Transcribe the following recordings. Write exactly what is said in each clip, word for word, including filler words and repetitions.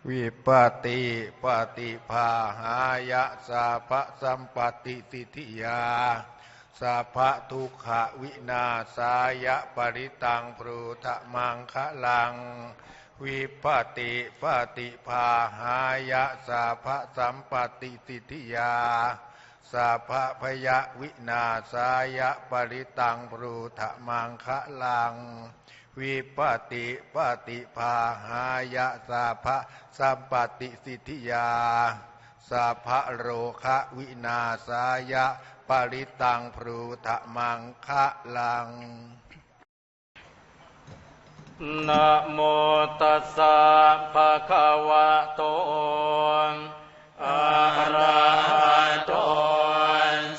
vipattipaṭibāhāya sabbasampattisiddhiyā sabbadukkhavināsāya parittaṃ brūtha maṅgalaṃ. Vipattipaṭibāhāya sabbasampattisiddhiyā sabbabhayavināsāya parittaṃ brūtha maṅgalaṃ. Vipattipaṭibāhāya sabbasampattisiddhiyā sabbarogavināsāya parittaṃ brūtha maṅgalaṃ. Namo tassa bhagavato arahato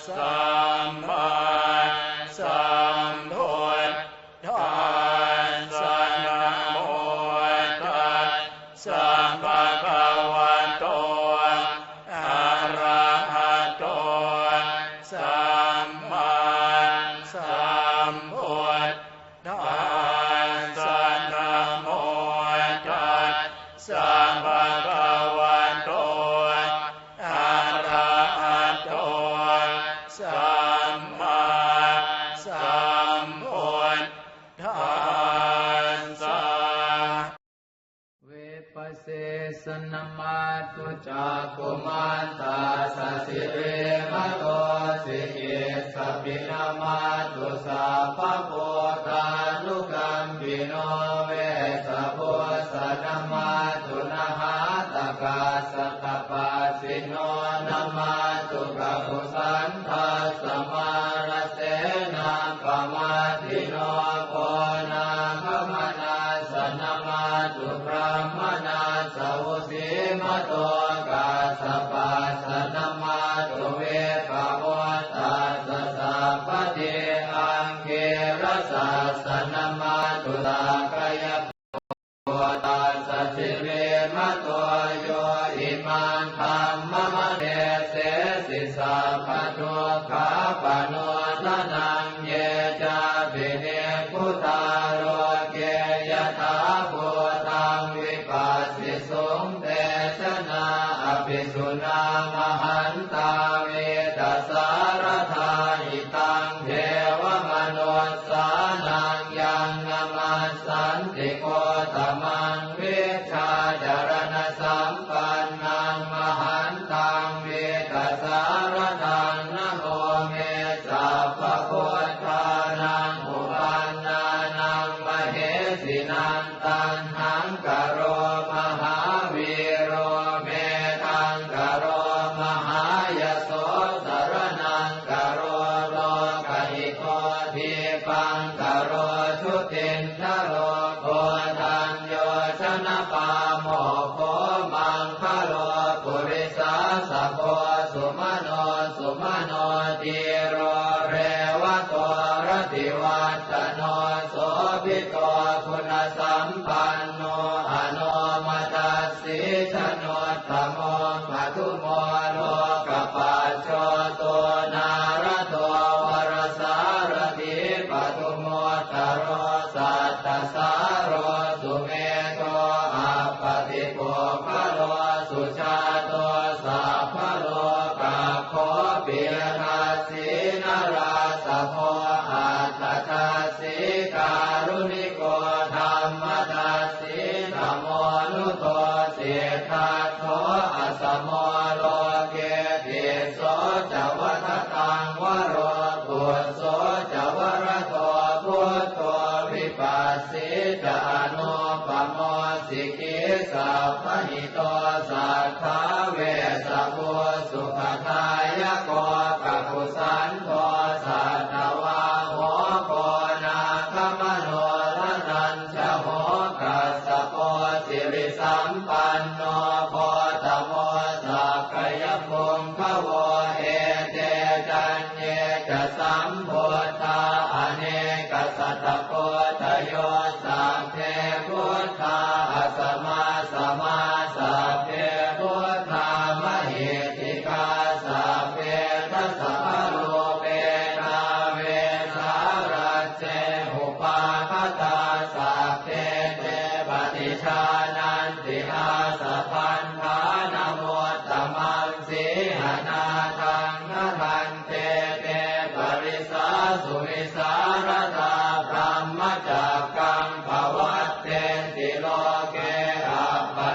sammāsambuddhassa. Namo tassa bhagavato arahato sammāsambuddhassa. Namo tassa bhagavato arahato sammāsambuddhassa. Vippassissa namatthu cakkhumantassa sirīmato sikhissapi namatthu sabbabhūtānukampino vessabhussa namatthu nhātakassa tapassino namatthu kakusandhassa mārasenappamaddino konāgamanassa namatthu brāhmaṇassa vusīmato kassapassa namatthu vippamuttassa sabbadhi aṅgīrasassa namatthu sakya tassa sirīmato yo imaṃ dhammamadesesi sabbadukkhāpanūdanaṃ. Ye cāpi nibbutā loke yathābhūtaṃ vipassisuṃ te janā apisuṇā mahantā vītasāradā hitaṃ devamanussānaṃ yaṃ namassanti gotamaṃ vijjācaraṇasampannaṃ mahantaṃ vītasāradaṃ namo me sabbabuddhānaṃ uppannānaṃ mahesinaṃ. Taṇhaṅkaro mahāvīro medhaṅkaro mahāyaso saraṇaṅkaro lokahito dīpaṅkaro jutiṇ ṇaro koṇḍañño janapāmokkho maṅgalo purisāsabho sumano sumano dhīro revato rativaḍḍhano sobhito guṇasampanno anomadassī januttamo padumo lokapajjoto nārado varasārathī padumu ttaro sattasāro sumedho appatipuggalo sujāto sabbalokaggo piyadassī narāsabho attadassī kāruṇiko dhammadassī tamonudo siddhattho asamo loke tisso ca vadataṃ varo phusso ca varado buddho vipassī ca anūpamo sikhī sabbahito satthā vessabhū sukhadāyako kakusandho satthavāho konāgamano lara ñjaho kassapo sirisampanno gotamo sakyapuṅgavo ete caññe ca sambuddhā anekasatakoṭayo sabbe buddhā asamā samā sabbe buddhā mahiddhikā sabbe dasabalūpetā vesālā je upākatā sabbe te paṭijānanti āsavā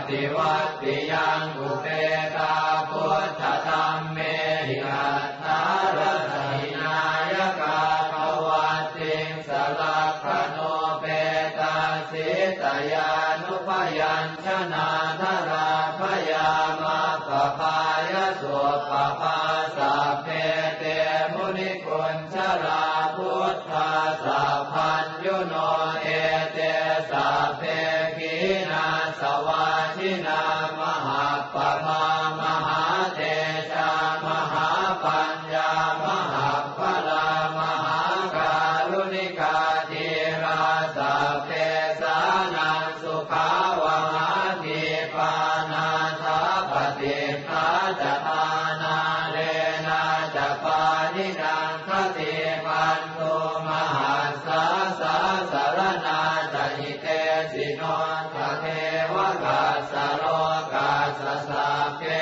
Tivattiyaṃ upetā buddhadhammehi atthārasa hināyakā dvattiṃsa lakkhaṇūpetā sītyānubyañjanā dharā bhayā maggapāya suppabhā sabbe te munikuñjarā buddhā sabbaññuno ete sabbe khīṇāsavā jinā mahappamā mahātejā mahāpaññā mahapphalā mahākāruṇikā dhīrā sabbesānaṃ sukhāvahā dīpā nātha patiṭṭhā ca ṭhānārena ca pāṇinaṃ khatī bandhū mahassā sāsaraṇā ca hitesino ca devakassa lokassa sabbe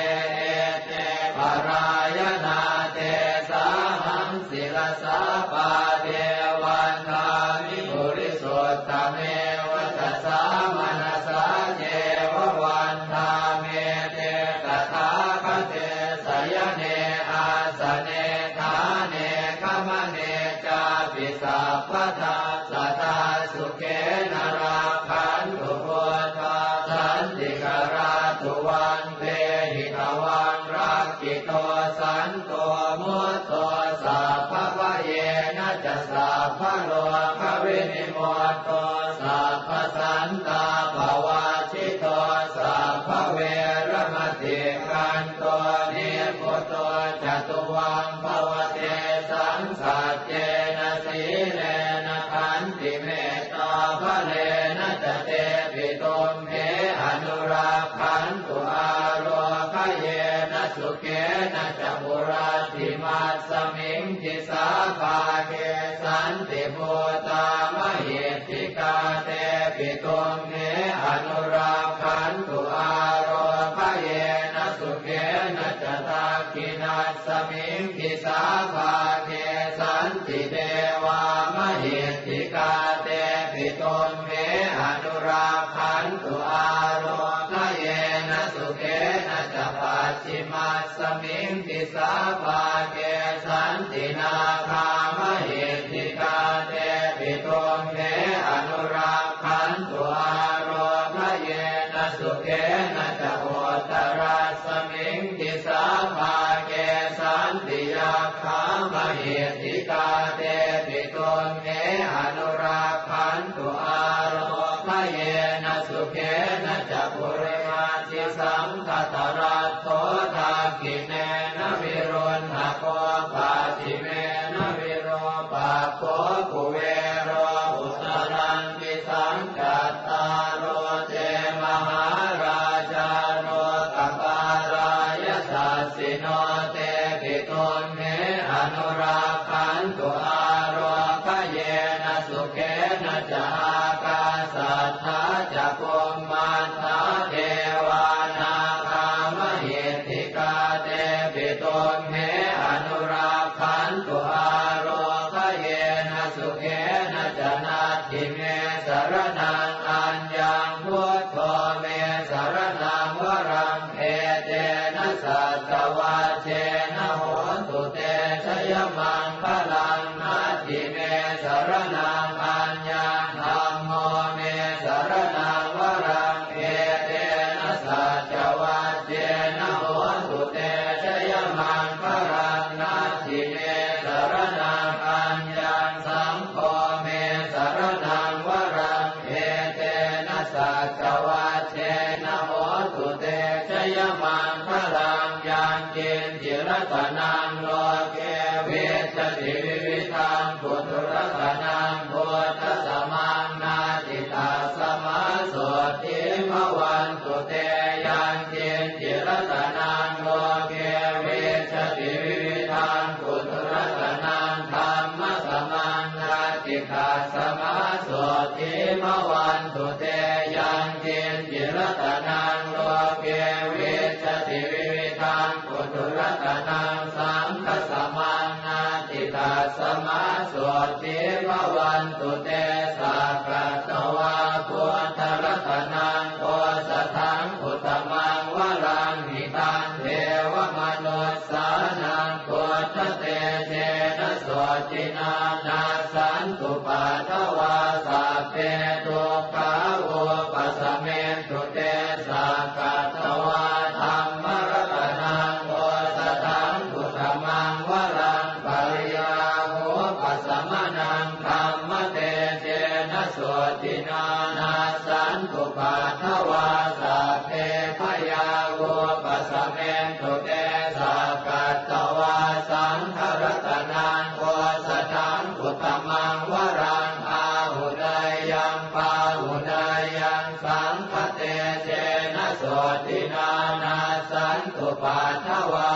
ete parāyanā tesāhaṃ sirasā pāde vandāmi munisuttameva ca sāmanasā ceva vandāmete tathāgate sayane āsane ṭhāne gamane cāpi sabbadā sadā sukhena rakkhantu buddhā santikarā tuvaṃ tehi tvaṃ rakkhito santo mutto sabbabhayena ca sabbarogavinimutto sabbasantāpavajjito sabbaveramatikkanto nibbuto ca tuvaṃ bhava tesaṃ saccena sīlena khantimettābalena ca tepi tumhe anurakkhantu ārogyena sukhena ca hurattimasmiṃ disā bhāge santibhūtā mahiddhikā tepi tumhe anurakkhantu ārogyena sukhena ca dakkhiṇasmiṃ disā bhāge santidevā mahiddhikā tepi tumhe anurakkhantu ārogyena sukhena ca pacchimasmiṃ disā bhāge santināgā mahiddhikā tepi tumhe anurakkhantu ārogyena sukhena ca uttarasmiṃ disā bhāge santiyakkha mahiddhikā tepi tumhe anurakkhantu ārogyena sukhena ca purimañcisaṅkhataratto dakkhiṇena viruḷhako pacchimena virūpakkho kuvero uttaraṃ disaṃ cattāro te mahārājā lokapālā yasassino tepi tumhe anurakkhantu ārogyena sukhena ca ākāsaṭṭhā ca bhummaṭṭhā devā nāgā mahiddhikā tepi tumhe anurakkhantu ārogyena sukhena ca natthi me saraṇaṃ aññaṃ buddho me saraṇaṃ varaṃ etena saccavajjena hotu te jayamaṅgalaṃ natthi me saraṇaṃ aññaṃ dhammo me saraṇaṃ varaṃ etena saccavajjena hotu te jayamaṅgalaṃ natthi me saraṇaṃ aññaṃ saṅgho me saraṇaṃ varaṃ etena saccavajjena hotu te jayamaṅgalaṃ yaṅkiñci ratanaṃ loke vijjati vividhaṃ puthu ratanaṃ buddhasamaṃ natthi tasmā sotthī bhavantu te yaṅkiñci ratanaṃ loke vijjati vividhaṃ puthu ratanaṃ dhammasamaṃ natthi tasmā sotthī bhavantu te yaṅkiñci ratanaṃ loke vijjati vividhaṃ puthu ratanaṃ saṅghasamaṃ natthi tasmā sotthī bhavantu te sakkatvā buddharatanaṃ osathaṃ te sakkatvā dhammaratanaṃ osathaṃ uttamaṃ varaṃ pariḷāhūpasamanaṃ dhammatejena sotthinā nassantupaddavā sabbe bhayā vūpasamentu te sakkatvā saṅgharatanaṃ osathaṃ uttamaṃ varaṃ āhuneyyaṃ pāhuneyyaṃ saṅghatejena sotthinā nassantupaddavā